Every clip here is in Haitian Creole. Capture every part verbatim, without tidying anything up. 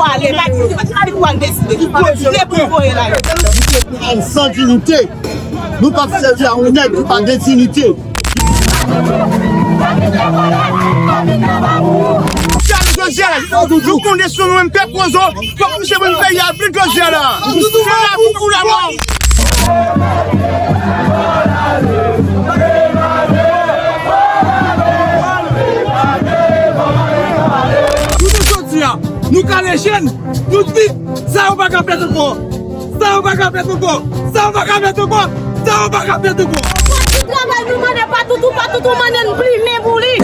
Pale, pa di, se pa li pou al deside, li pou kontinye pou voye la. Nou te pran san dinite. Nou p ap sèvi a yon nèg ki pa gen dinite. Jodi a, nou konn desizyon nou menm pèp Wozo, fòk misye vin peyi a vit jodi a la. Se la pou kou la mò. Jounen jodi a, nou kale je n, nou di, sa yo pa ka fèt ankò. Sa yo pa ka fèt ankò. Sa yo pa ka fèt ankò. Sa yo pa ka fèt ankò. Fòk ki travay nou mande pa toutou, pa toutou mande n plimen pou li.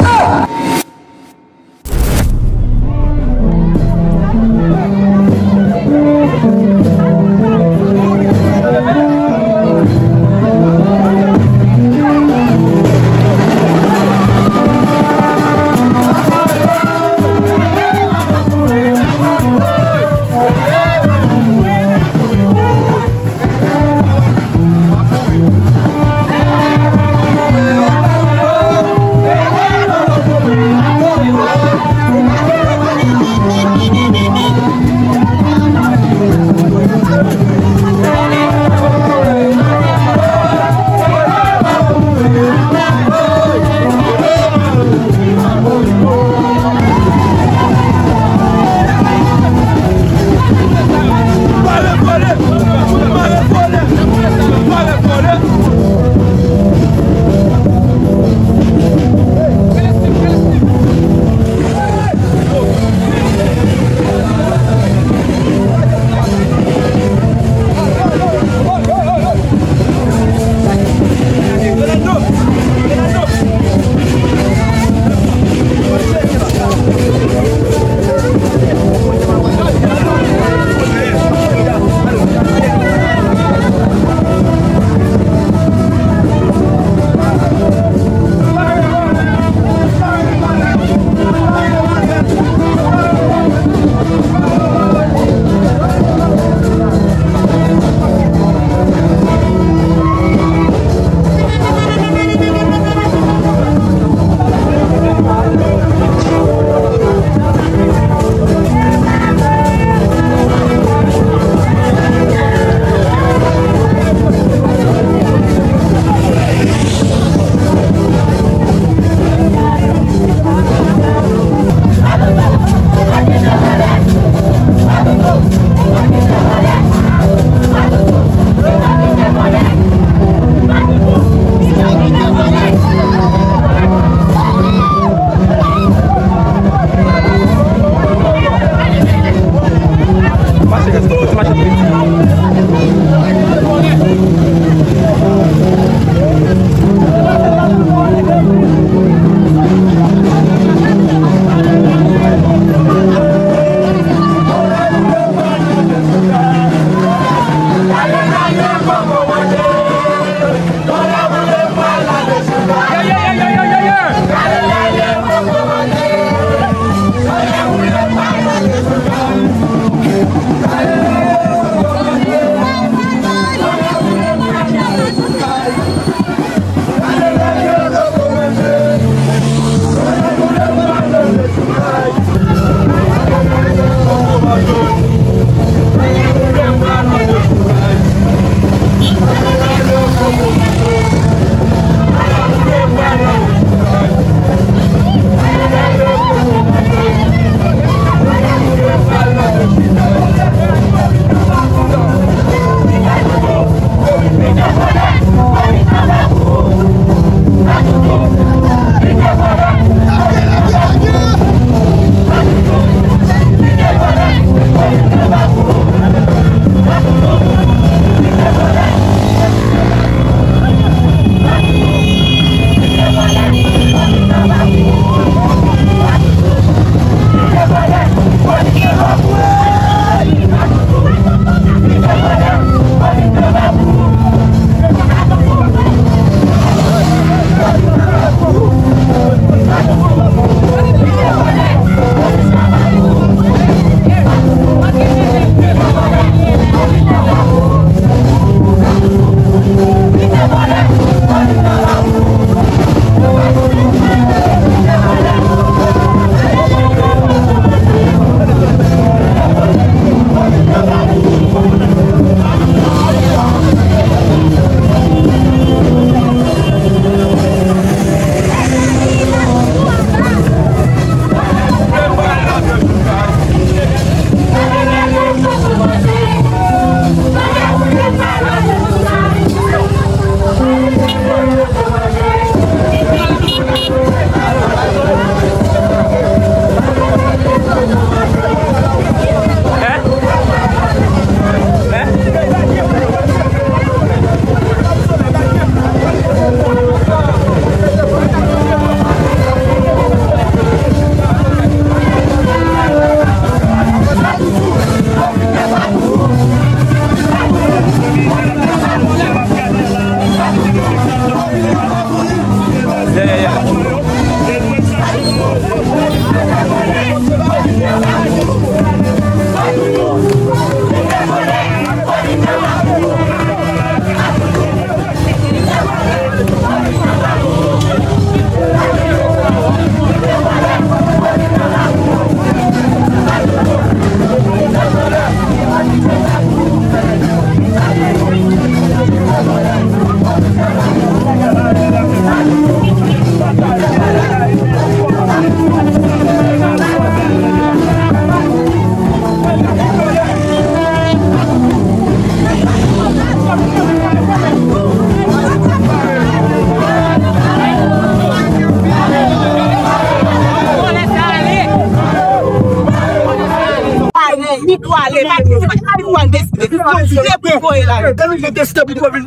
Depi w al deside, depi w al deside pou voye la. Depi w al deside pou voye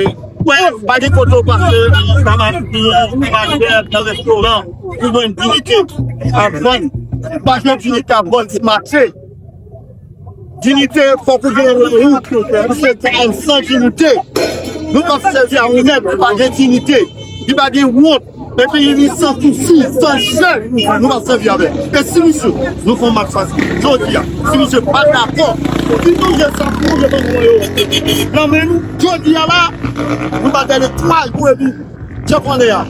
la. Pa gen kote w pase nan mache, nan restoran, ou jwenn diyite ap vann. Pa jwenn diyite ap vann sou mache. Diyite, fòk ou gen wout. Misye te ann san diyite. Nou p ap sèvi a yon nèg ki pa gen diyite, ki pa gen wont, epi li san sousi, san jèn. Nou p ap sèvi avè l. E si misye, nou fè yon mak chwazi jodi a, si misye pa dakò, si nou jwenn sa pou nou jwenn nan men nou, jodi a la, nou pa tande twal pou epi Jean Paul a.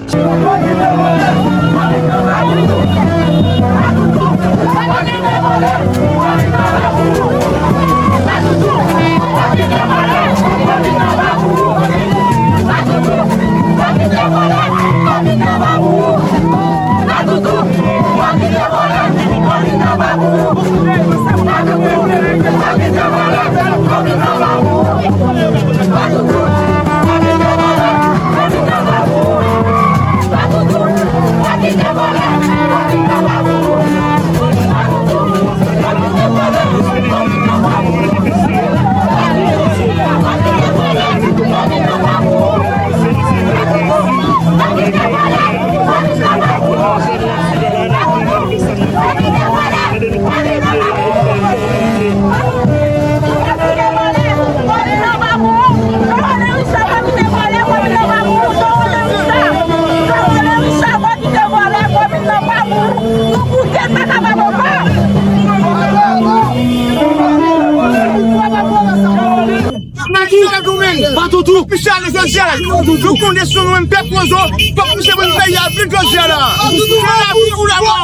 Patoutou, misye ale jodi a la. Nou konnen se nou menm pèp Wozo, fòk misye vin peyi a vin jodi a la. Misye la pou kou la mò.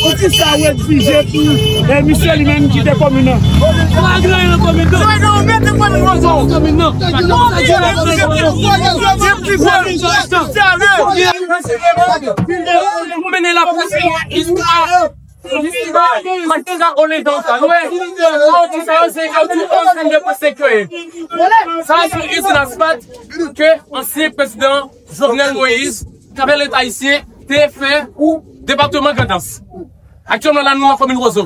Poukisa w egzije pou, eh, misye li menm kite komin nan? Pa gen anyen nan komin nan. Pa gen anyen nan komin Wozo. Komin nan. Ou mennen la pou se istwa. Istwa Olenjan sa, nou wè. Sa w di sa yo, se yo di onz trannde pwen senk yo ye. Sa se izin asfalt ke ansyen prezidan Jovenel Moïse, k avè Leta ayisyen, te fè pou depatman Grandans. Aktyèlman la, nou nan komin Wozo.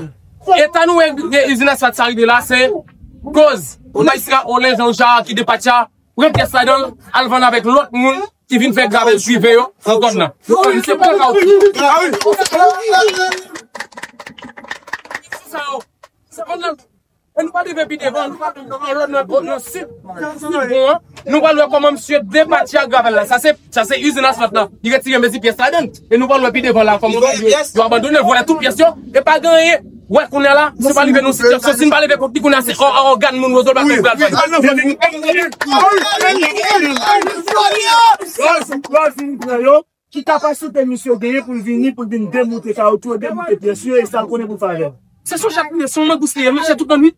Eta nou wè izin asfalt sa rive la, se koz majistra Olenjan Richard ki depatya pran pyès ladan l, al vann avèk lòt moun ki vin fè gravèl prive yo nan zòn nan. Misye pran kawoutchou. Sa yo, se konn nan. E nou pral rive pi devan, nou pral rive nan lòt nan, nan sid, sid bon an. Nou pral wè kòman misye depatya gravèl la. Sa se, sa se izin asfalt la. Li retire mezi pyès ladan l. E nou pral wè pi devan la kòman yo, yo abandone l, vòlè tout pyès yo. E pa gen anyen. Wè, kounye a la, si pa leve nou sitiyasyon, si n pa leve kont li kounye a, se ò-, a ògàn moun Wozo l pa fè pral fè. Ki kapasite misye genyen pou l vini, pou l vin demoute kawotchou, demoute pyès yo, e sa l konnen pou l fè avè l? Se son chat li ye, se yon mangous li ye, misye tout nan nwit.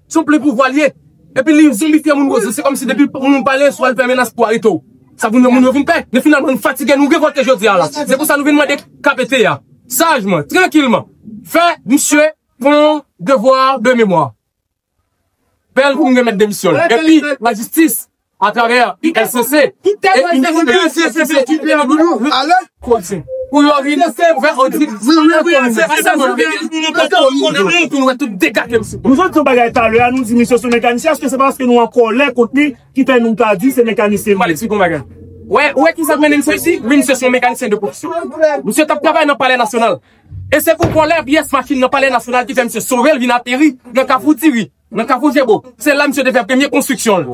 Se yon plen pouvwa li ye. Epi li zonbifye moun Wozo, se kòmsi depi moun pale, swa l fè menas pou arete w. Sa pou nou, moun yo vin pè. Men finalman, nou fatige, nou revòlte jodi a la. Se pou sa nou vin mande K P T a, sajman, trankilman, fè misye pran devwa de memwa. Fè l pou nou remèt demisyon l. Epi, lajistis, atravè L C C, e, pou yo vin fè odit. Pou nou wè tout dega ke misye. Nou sot di yon bagay talè a, nou di misye se yon mekanisyen. Èske se paske nou an kòlè kont li ki fè nou ta di se mekanisyen li ye? Pale, ti bon bagay. Wè, wè ki sa k mennen misye isi? Wi, misye se yon mekanisyen de pwofesyon. Misye t ap travay nan Palè Nasyonal. E se pou vòlè pyès machin nan Palè Nasyonal ki fè misye sove l vin ateri nan Kafou Diri, nan Kafou Jebo. Se la misye te fè premye konstriksyon l.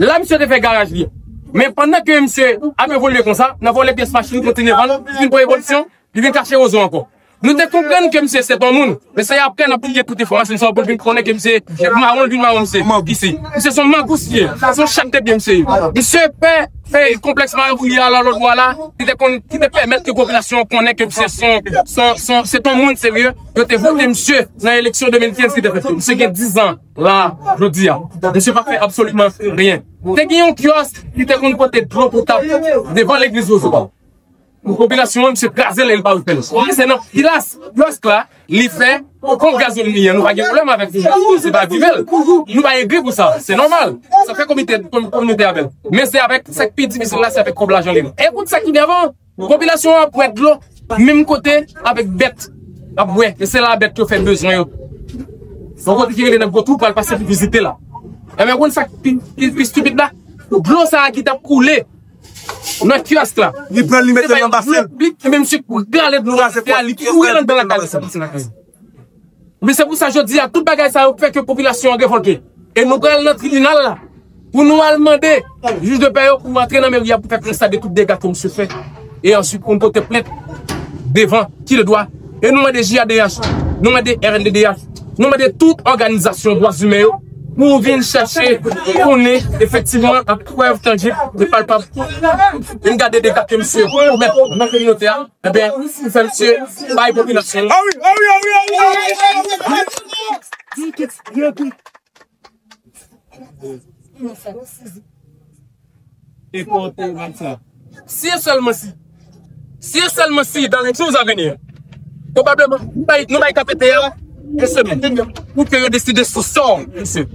La misye te fè garaj li. Men pandan ke misye ap evolye konsa, nan vòlè pyès machin, kontinye vann, vin pran evolisyon, li vin kache Wozo ankò. Nou te konprann ke misye se t on moun, men se apre n ap piye tout enfòmasyon sa yo pou l vin konnen ke misye mawon, l vin mawon misye isi. Misye se yon mangous li ye, se yon chat de byen misye ye. Misye pè, fè konplèks mawon li a la lòt bò la, ki te konn, ki te pèmèt ke popilasyon an konnen ke misye se yon, se yon, se yon, se t on moun serye. Yo te vote misye nan eleksyon de mil kenz ki te fèt yo. Misye gen diz an la, jodi a. Misye pa fè absoliman ryen. Te gen yon kyòs ki te konn pote dlo potab devan legliz Wozo a. Popilasyon an, misye kraze l e l pa refè l. Se nan kilas, kiosk la, li fè, konn gazolin li ye, nou pa gen pwoblèm avèk li. Se pa viv l. Nou pa egri pou sa. Se nòmal. Sa fè komite, komi-, kominote avè l. Men se avèk, sa k pi difisil la, se avèk kòb lajan li. E kout sa ki devan, popilasyon an ap bwè dlo. Menm kote avèk bèt ap bwè, e se la bèt yo fè bezwen yo. Yon kote ki rele nan gwo twou pral pase pou vizite la. Enben, ou konn sa k pi, pi, pi stipid la? Dlo sa a ki t ap koule nan kiyòs la. Li pran, li mete l nan basen. Li, li, men misye rale dlo a, li kouri anndan lakay li. Men se pou sa jodi a, tout bagay sa yo fè ke popilasyon an revòlte. E nou pral nan tribinal la pou nou al mande jij de pè yo pou antre nan meri a pou fè konsta de tout dega ke misye fè. E answit pou nou pote plent devan ki de dwa. E nou mande J A D H, nou mande R N D D H, nou mande tout òganizasyon dwa imen yo pou vin chèche konnen efektivman ak prèv tanjib e palpab. Vin gade dega ke misye komèt nan kominote a. Enben, pou fè misye bay popilasyon. Ah wi, ah wi, ah wi, ah wi, ah wi, ah wi. E kote, sa. Si e sèlman si, si e sèlman si, dans les jours à venir, pwobableman, nou bay, nou bay K P T A yon semèn pou ke yo deside sou sò misye.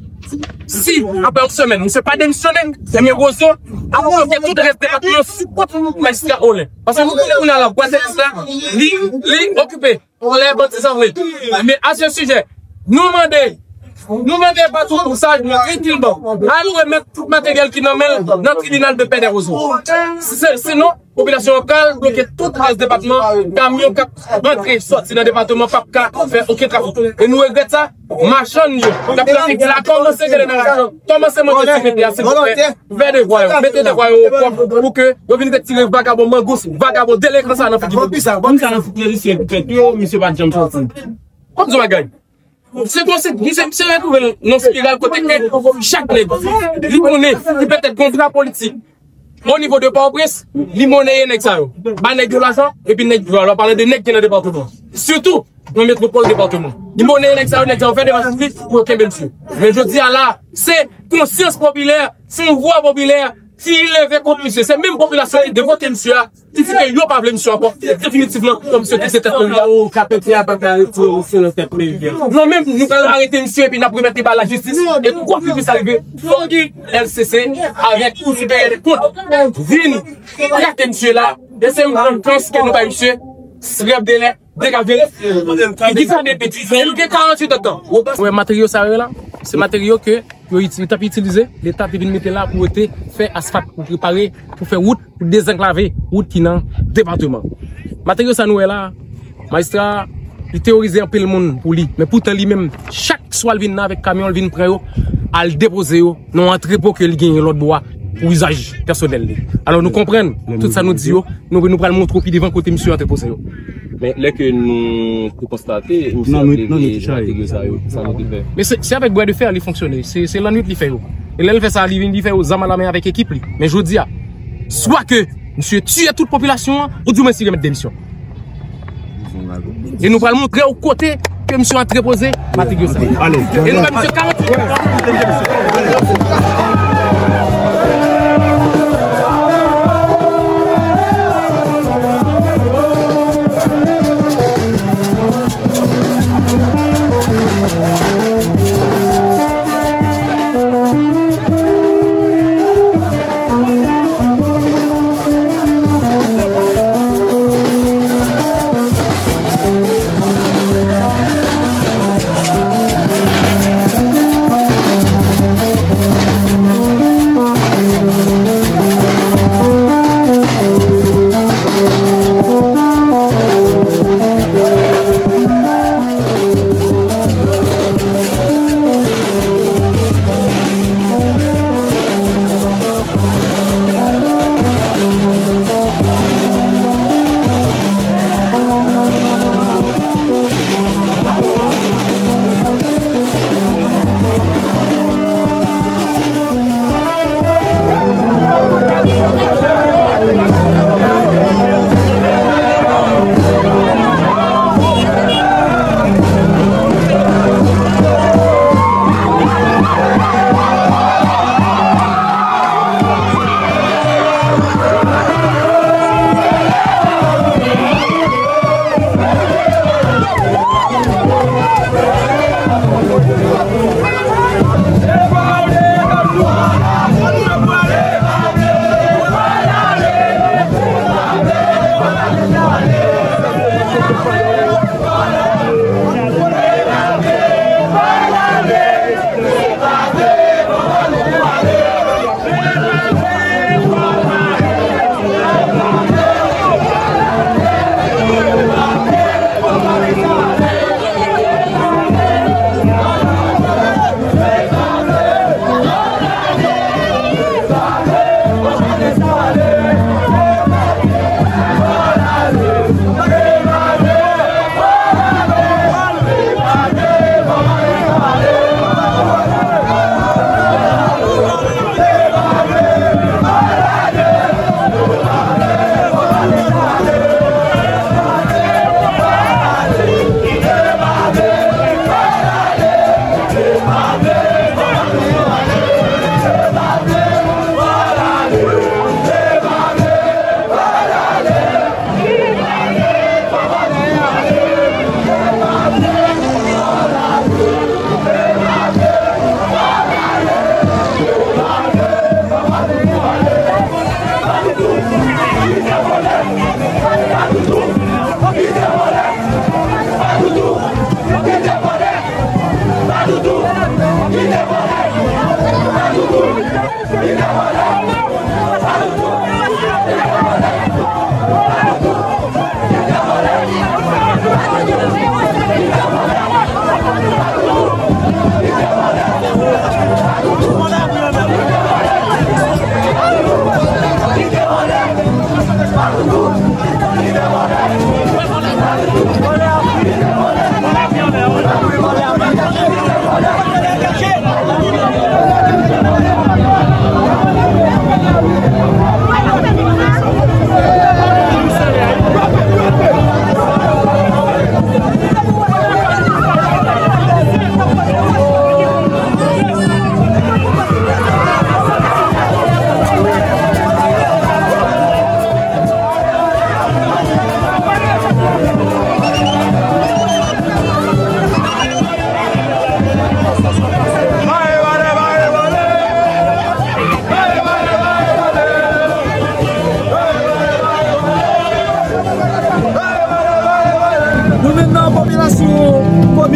Si, apre yon semèn, misye pa demisyone, Dènye Wozo ap bloke tout rès depatman sou kont majistra Olen. Paske nou konnen kounye a la, Gwadlèp la, li, li okipe. Anlè bandi sa vre. Men a se sijè, nou mande, nou mande Patwon Bouchaj, tranquilman, al remèt tout materyèl ki nan men l nan tribinal de pè Dènye Wozo. Si se, sinon, popilasyon an pral bloke tout rès depatman, kamyon k ap rantre sòti nan depatman p ap ka fè okenn trafik. E nou regrèt sa, machann yo k ap trafike la kòmanse gade nan rajon, kòmanse monte ti mete a, silvouplè. Fè devwa yo, mete devwa yo opwòp pou ke yo vin retire vagabon mangous, vagabon delenkan sa nan figi nou. Moun sa nan fout lojisyen ki fèt yo, misye pa t janm sòti. Kòm zon bagay. Se konsi, misye, misye retwouve l nan spiral kote ke chak nèg, li konnen, li petèt gon bra politik o nivo de Pòtoprens, li moneye nèg sa yo. Ba nèg yo lajan, epi nèg yo, lè w pale de nèg ki nan depatman. Sitou, nan metwopòl depatman. Li moneye nèg sa yo, nèg sa yo fè demach pou yo kenbe misye. Men jodi a la, se konsyans popilè, se yon vwa popilè ki leve kont misye. Se menm popilasyon ki devote misye a, ki di ke yo pa vle misye ankò. Definitivman, kòm misye ki se tèt peyi a. K P T A pa ka retire misye nan tèt peyi a. Non, men nou pral arete misye epi n ap remèt li ba lajistis. E kwa ke sa rive, fòk L C C avèk Kou Siperyè de Kont vin trake misye la. E se yon grann chans ke nou bay misye. Rèv de lè. Degaje. Ki sa de piti? Ou gen karanntuit an tan. Ou wè materyo sa yo la? Se materyo ke yo iti-, yo t ap itilize, Leta te vin mete la pou yo te fè asfalt, pou prepare, pou fè wout, pou dezanklave wout ki nan depatman. Materyo sa nou wè la, majistra, li teworize anpil moun pou li. Men poutan li menm, chak swa l vin nan avèk kamyon, l vin pran yo, al depoze yo nan yon antrepo ke li genyen lòt bò a pou izaj pèsonèl li. Alò nou konprann tout sa nou di yo, nou, nou pral montre w pi devan kote misye antrepoze yo. Men lè ke nou te konstate, misye ap leve materyo sa yo, sa nou te fè? Men se, se avèk bwa de fè li fonksyone, se, se lannwit li fè yo. E lè l fè sa, li vin, li fè yo zam alamen avèk ekip li. Men jodi a, swa ke misye tiye tout popilasyon an, oudimwens li remèt demisyon. E nou pral montre w kote ke misye antrepoze matrikil sa. E nou bay misye karanntuit.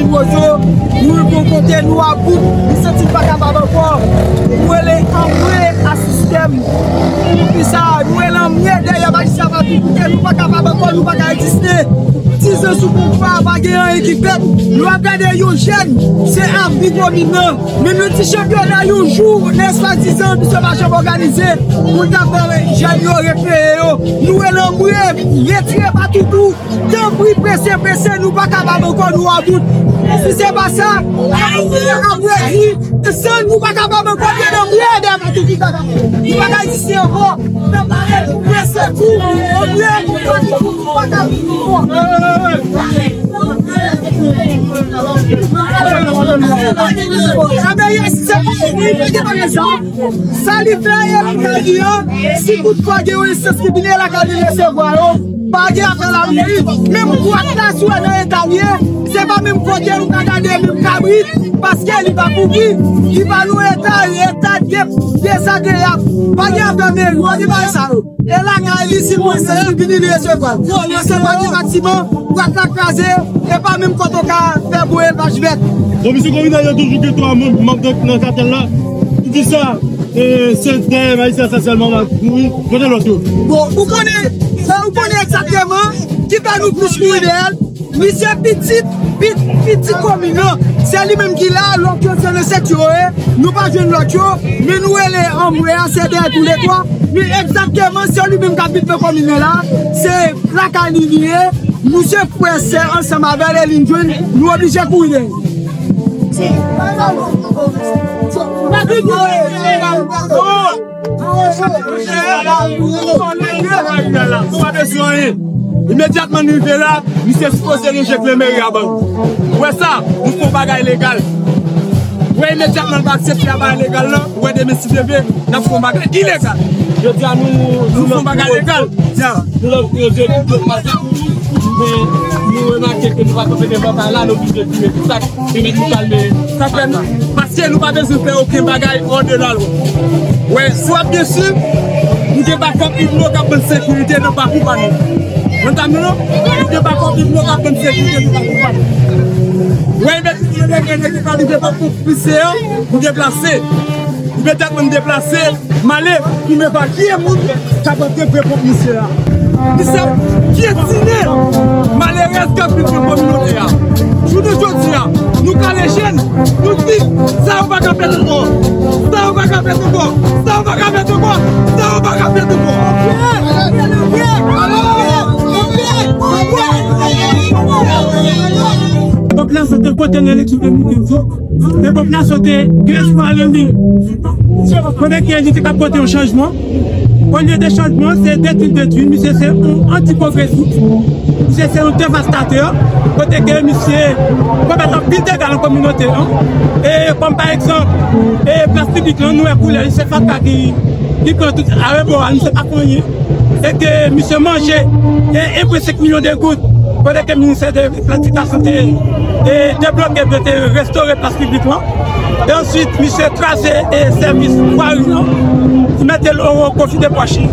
Wozo, nou rive yon kote, nou about, nou santi n pa kapab ankò. Nou rele anmwe a sistèm. Poukisa? Nou rele anmwe dèyè majistra Patrick Couttet, nou pa kapab ankò, nou pa ka egziste. Diz an sou pouvwa, pa gen anyen ki fèt. Nou ap gade yon jèn, se abi komin nan. Men nou ti chanpyona yon jou, nan espas diz an, misye pa janm òganize. Pou l ta fè jèn yo rekreye yo. Nou rele anmwe, retire Patoutou. Tanpri, prese, prese, nou pa kapab ankò, nou about. Si se pa sa, apre di, san nou pa kapab ankò, gen anmwe dèyè Patoutou. Nou pa ka egziste ankò. Tanpri, prese tou, anmwe, nou pa kapab ankò. Sa li fè, e li ka di an, si kout fwa gen yon enstans ki vini, e la ka vin resevwa yo. Pa gen afè la, wi. Menm bwat la, si w wè nan eta l ye, se pa menm kote ou ka gade menm kabrit, paske li pa kouvri, li pa nan eta, eta de-, dezagreab. Pa gen afè meri, w wè, li pa sa yo. E lakay li, si l manje, li vini, li resevwa l. Yo, yo se pa gen batiman, bwat la kraze, e pa menm kote w ka fè bon elvaj vèt. Komisyon kominal yo toujou gen twa manm, manm nan, nan katèl la. Ki di sa, e, se dèyè majistra sa sèlman m ap kouri. Kote lòt yo? Bon, ou konnen, e, ou konnen egzakteman ki fè nou plis kouri dèyè l. Misye pitit, pit-, pitit komin nan. Se li menm ki la, lòt yo se nan sèt yo ye. Nou pa jwenn lòt yo, men nou rele anmwe a, se dèyè toulètwa. Men egzakteman, se li menm k ap viv nan komin nan la. Se lakay li li ye. Misye frè sè ansanm avè l, e li n jwenn, nou oblije kouri dèyè. Nou pa bezwen anyen. Imedyatman n rive la, misye sipoze lonje kle meri a ban nou. Ou wè sa, nou fè yon bagay legal. Ou wè, imedyatman l pa aksepte a bagay legal lan, ou wè demen si Dye vle, n ap fè yon bagay ilegal. Jodi a nou, nou fè yon bagay legal. Nou lòt kote, nou lòt kote, men nou remake ke nou pa konprann nan bagay la, nou oblije fime tout sa. Sa fè nou, paske nou pa bezwen fè okenn bagay hors de la loi. Wè, si w ap gen chiv, nou gen bakòp Iblo k ap ban n sekirite nan pakou pa nou. Mwen ta nou non, nou gen bakòp Iblo k ap ban n sekirite nan pakou pa nou. Wè, men nou gen nèg ki ka rive pa pou pise yo, nou deplase. Nou deplase. M ale pou m evalye moun k ap antre pre kont misye a. Misye ap pyetine malerèz k ap viv nan kominote a. Jounen jodi a, nou kale jèn, nou di, sa yo pa ka fèt ankò. Sa yo pa ka fèt ankò. Sa yo pa ka fèt ankò. Sa yo pa ka fèt ankò. Pèp la se te vote nan eleksyon de mil ven. E popilasyon te gen espwa nan li. Kote ke li te ka pote yon chanjman. Olye de chanjman, se detwi, detwi. Misye se yon anti-pwogresis. Misye se yon devastatè. Kote ke misye komèt anpil dega nan kominote an. E kòm pa egzanp, e plas piblik lan, nou wè koulè li, se fatra ki, ki pran tout arebò a, misye pa fè anyen. E ke misye manje e enpwen senk milyon de goud, kote ke ministè de planifikasyon te, te debloke pou yo te restore plas piblik lan. E answit, misye kraze e sèvis vwari an, li mete l o pwofi de pòch li.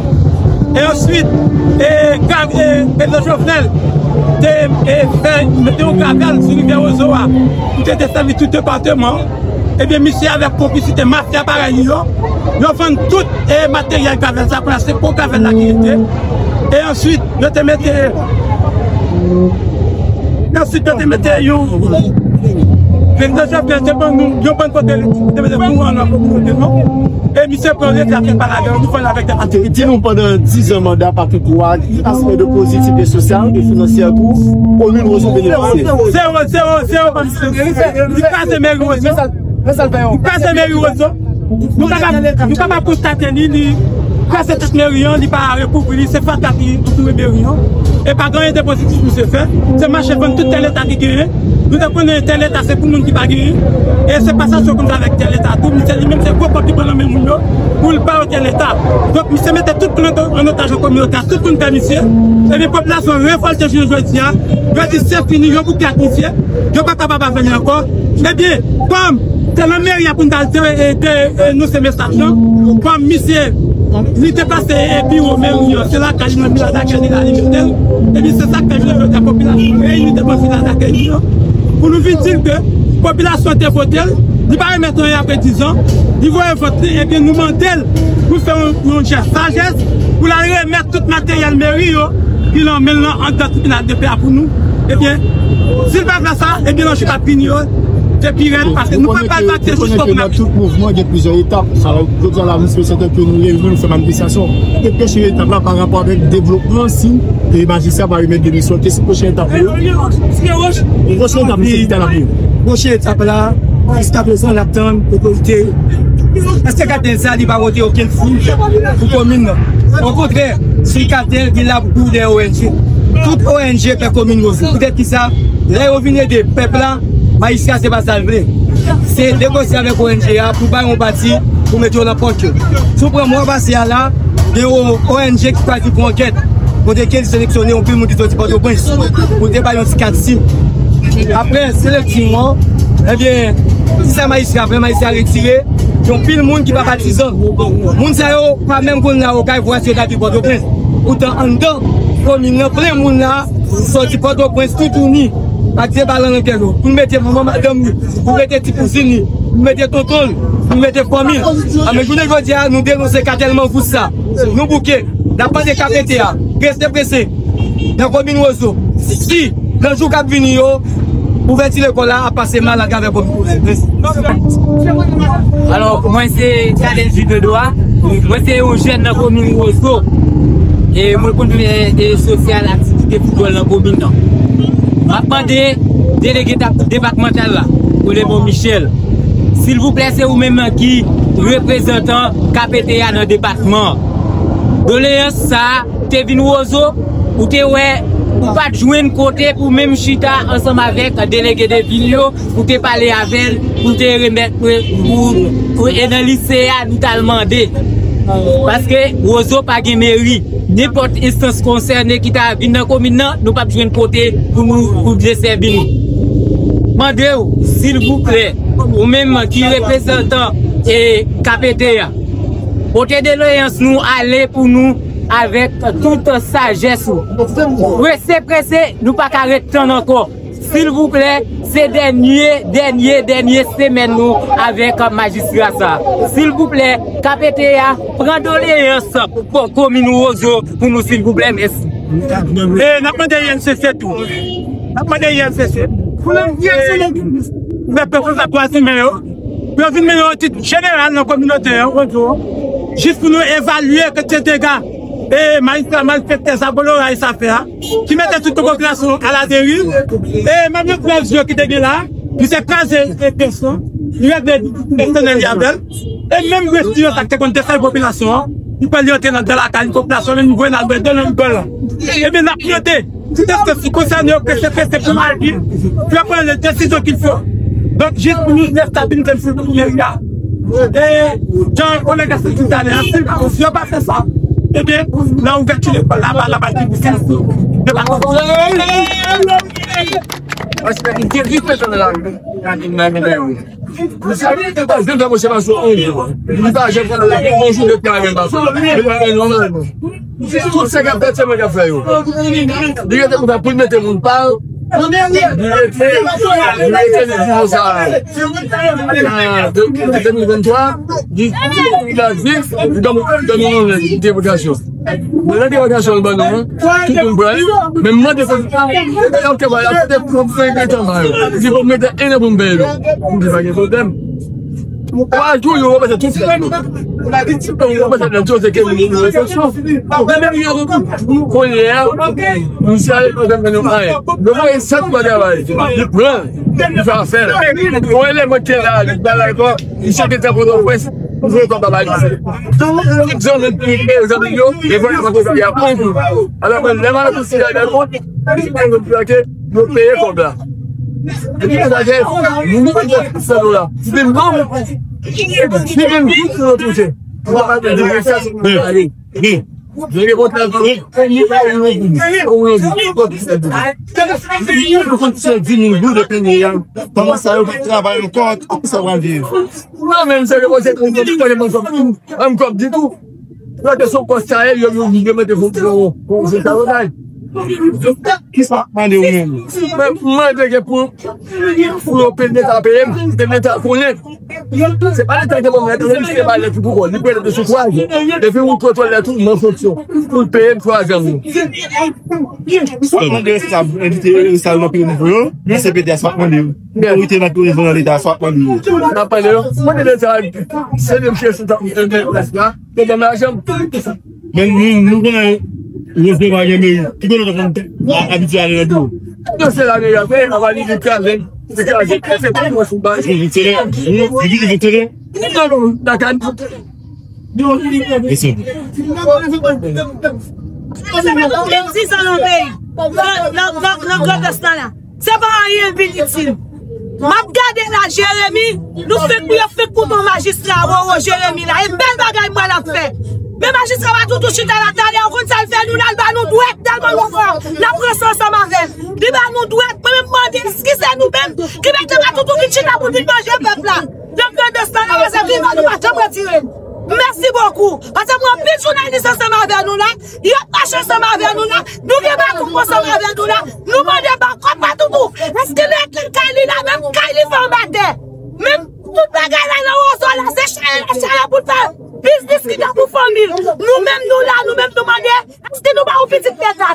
E answit, e grav-, e prezidan Jovenel te, e fè, mete yon gravèl sou rivyè Wozo a, pou te desèvi tout depatman an. Ebyen, misye avèk konplisite mafya parèy li yo, yo vann tout e materyèl gravèl sa, kounye a se po gravèl la ki rete. E answit, yo te mete, e answit, yo te mete yon, prezidan Jovenel te ban nou yon bann kote li te mete kouran nan kominote nou. E misye pran rete avèk pa ladan, nou vann avèk de materyèl. Di nou pandan diz an manda Patrick Roy, ki aspè de pozitif e sosyal e finansyè pou komin Wozo benefisye? Zewo, zewo, zewo, zewo. Li kraze meri Wozo. Li kraze meri Wozo. Nou kapab, nou kapab konstate li, li kraze tèt meri an, li pa rekouvri li, se fatra ki antoure meri an. E pa gen anyen de pozitif misye fè. Se mache vann tout tè leta ki genyen. Nou te konnen tè leta se pou moun ki pa genyen. E se pa sa yo konn fè avèk tè leta tou. Misye li menm se gwo kòb li pran nan men moun yo pou l ba yo tè leta. Donk misye mete tout moun an otaj nan kominote a, tout moun pè misye. Epi popilasyon revòlte jounen jodi a. Yo di se fini, yo bouke ak misye. Yo pa kapab avè li ankò. Ebyen, kòm se nan meri a pou n t al de, de, denonse mesaj lan, kòm misye, li deplase e biwo meri an, se lakay li nan vila dakèy li la, li mete l. Ebyen, se sa k fè jounen jodi a popilasyon reyini devan vila dakèy li an. Pou nou vin di l ke popilasyon te vote l, li pa remèt anyen apre diz an, li voye vòt li, ebyen nou mande l pou l fè yon, yon jès sajès, pou l al remèt tout materyèl meri yo ki nan men l lan anndan tribinal de pè a pou nou. Ebyen, si l pa fè sa, ebyen nan jou k ap vini yo, se pi rèd, paske nou pa pral bati jis pou n ap. Tout mouvman gen plizyè etap. Sa, jodi a la, misye se tankou nou reyini, nou fè manifestasyon. E pwochen etap la pa rapò avèk devlopman, si e majistra pa remèt demisyon, ki se pwochen etap yo? Pwochen etap, se ki etap yo? Pwochen etap la, jiskaprezan, n ap tann otorite. Èske Katèl sa, li pa pote okenn fwi pou komin nan? Okontrè, si Katèl, li la pou de O N G. Tout O N G pè komin yo. Poutèt ki sa, lè yo vin ede pèp la, majistra se pa sa l vle. Se negosye avèk O N G a pou bay yon pati pou mete yo nan pòt yo. Si w pran mwa pase a la, gen yon O N G ki chwazi pou ankèt. Kote ke l seleksyone yon pil moun ki soti Pòtoprens pou te bay yon ti kat sim. Apre seleksyon an, ebyen, ki sa majistra fè, majistra retire yon pil moun ki pa patizan. Moun sa yo pa menm konn la okay vwa si yo ta viv Pòtoprens. Poutan anndan komin nan plen moun la soti Pòtoprens toutouni ak de bal nan kè yo. Pou mete manman madanm li, pou mete ti kouzin li, pou mete tonton l, pou mete fanmi l. Anben jounen jodi a, nou denonse katèl mangous sa. Nou bouke, n ap mande K P T a, prese prese, nan komin Wozo. Si, nan jou k ap vini yo, ouvèti lekòl la ap pase mal atravè komin Wozo. Mèsi. Alò, mwen se Kadèl Jude Doa. Mwen se yon jèn nan komin Wozo. E mwen konn fè, e, sosyal, aktivite foutbòl nan komin nan. M ap mande delege dap-, depatmantal la, Colemon Michel, silvouplè, se ou menm ki reprezantan K P T a nan depatman an. Doleyans sa a te vin Wozo, ou te wè, ou pa t jwenn kote pou menm chita ansanm avèk delege de vil yo, pou te pale avè l, pou te remèt, pou, pou, pou, e nan lise a, nou t al mande. Paske Wozo pa gen meri. Nenpòt enstans konsène ki ta vin nan komin nan, nou p ap jwenn kote pou nou, pou desèvi nou. Mande w, silvouplè, ou menm ki reprezantan, e, K P T a, pote doleyans nou ale pou nou avèk tout sajès ou. Prese, prese, nou pa ka ret tann ankò. Silvouplè, se dènye, dènye, dènye semèn nou avèk majistra sa. Silvouplè, K P T a, pran doleyans pou komin Wozo pou nou, silvouplè, mèsi. E n ap mande I N C C tou. N ap mande I N C C pou nou, e, ouvè pòt la twazimen yo, pou yo vin mennen yon etid jeneral nan kominote an, Wozo, jis pou nou evalye kantite dega e majistra malfektè sa, goloray sa fè a, ki mete tout popilasyon an aladeriv. E menm yon frè yo ki te gen la, li te kraze, e, pyès lan, li regle pèsonèl li avè l. E menm resi yo sa ki te konn desèvi popilasyon an, li pral li antre nan dan lakay popilasyon, li voye nan dan nan dan la. Ebyen, n ap mande tout enstans ki konsène yo, prese, prese pou aji, pou yo pran le desizyon qu'il faut. Donk, jis pou nou restabilize sou meri a. E jan kolèg la sot di talè a, si, si yo pa fè sa, ebyen, nan ouvèti lekòl la, ba la pati pou sèl sou depatman. Paske li te vin fè sa nan lari. Li pa janm fè yon jou de travay pa. Li pa gen nòmalman. Tout sa k ap fèt, se mwen k ap fè yo. Li rete konsa pou l mete moun pa l. Li rete, li rete li di konsa. An de mil venntwa, li, li la di, li ban nou, ban nou yon depòtasyon. Mwen nan depòtasyon l ban nou an, tout moun pran li. Men m mande pou, yo te ba, yo te pran, pran, pran tan yo. Li pou mete en an pou m peye yo. M di pa gen pwoblèm. Twa jou, yo ranmase tout sèl yo. Yo ranmase nan tout se ke moun yo refleksyon. Kounye a, misye ale pran tan nan yon ayen. Yo voye sèt mwa travay. Li pran, li fè afè l. Yon eleman ki te la, li ba l ankò. Misye te fè Pòtoprens, misye fè pa bay misye. Tout zanmi, tout zanmi yo, e vòlè pa konfye a on moun. Alò, mwen, lè m al konsidere kont, misye pa konn plake, yo peye kòb la. Epi, sa fè, nou, nou pa fè sa nou la. Se menm, se menm tout nou touche. Nou pa di sa, se pou ale. Gen. Gen kontra, gen. Ou yon di, ou yon di, ou yon di. Nou konn se di nou, nou de peni a. Kòman sa yo pa travay ankò, kòman sa yo pa viv? Non, men se repoze pou mwen, mwen, mwen, mwen, mwen, mwen, ditou. Lè ke son kòs sa, yo, yo, yo mete pou, pou, pou, pou, Ki sa w ap mande w menm? Mwen mande ke pou, pou yo peye Leta peye m, ke Leta konnen. Se pa Leta ki te ban mwen lèt, se misye ki bay lèt pou kò l. Li peye lèt sou twa jou. Depi ou kontwole lèt ou, mwen fonksyon. Pou l peye m twa jou. Sa w ap mande responsab entite sa yo nan peyi nou yo, nan C P T S, sa w ap mande yo. Otorite nan tourizm nan Leta, sa w ap mande yo. N ap pale yo. Mande Leta, se de misye sou ta, e, e, e, la. Te ban m lajan. Men nou, nou konnen Wòs pa gen meri. Ki kote w konn abitye ale nan biwo? Yo se la meri apre, anba li vin kraze. Se kraze. Se pa mwen sou baz. Li vin sere. Li vin sere. Non, non, dakò. Mesye. Gen dizan nan peyi. Nan, nan, nan, nan Grandans la la. Se pa anyen l vin itil. M ap gade la, Jeremi, nou fenk pou yo fenk koute yon majistra, Roro Jeremi la. E bèl bagay m wè l ap fè. Men majistra pa toutou chita la, talè, ou konn sa l fè nou la, l ba nou dwèt, tèlman nou fò. N ap ranse ansanm avè l. Li ba nou dwèt, mwen menm mande, eskize nou menm. Ki mete pa toutou vin chita pou vin manje pèp la. Nan Grandans la, nan Wazè Viva, nou pa janm retire l. Mèsi bokou. Paske mwen anpil jounalis ansanm avè nou la. Yo ap mache ansanm avè nou la. Nou gen bakòp ansanm avè nou la. Nou mande bakòp pa toutou. Èske lè kay li la menm, kay li fè anba tè? Menm tout bagay la nan rezo la, se chaya, chaya pou l fè biznis ki gen pou fanmi l. Nou menm nou la, nou menm nou mande, èske nou ba ou pitit Leta?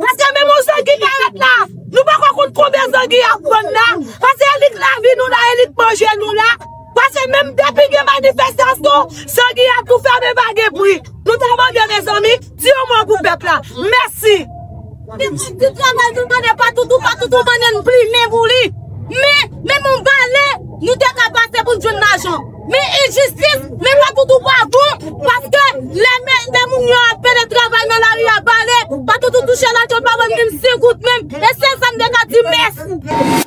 Paske menm yon zangi parèt la, nou poko konn konbyen zangi y ap pran la. Paske e li k lavi nou la, e li k manje nou la. Paske menm depi gen manifestasyon, zangi a tou fèmen, pa gen pri. Nou ta mande, mezanmi, di yon mo pou pèp la. Mèsi. Ti travay nou tande pa toutou, pa toutou mande n plimen pou li. Men, menm yon bale, nou te ka pase pou n jwenn lajan. Men enjistis, men pa toutou pa bon, paske lè men, lè moun yo ap pede travay nan lari a bale, pa toutou touche lajan, pa ban n menm senk goud menm. E sèl sa m te ka di, mèsi.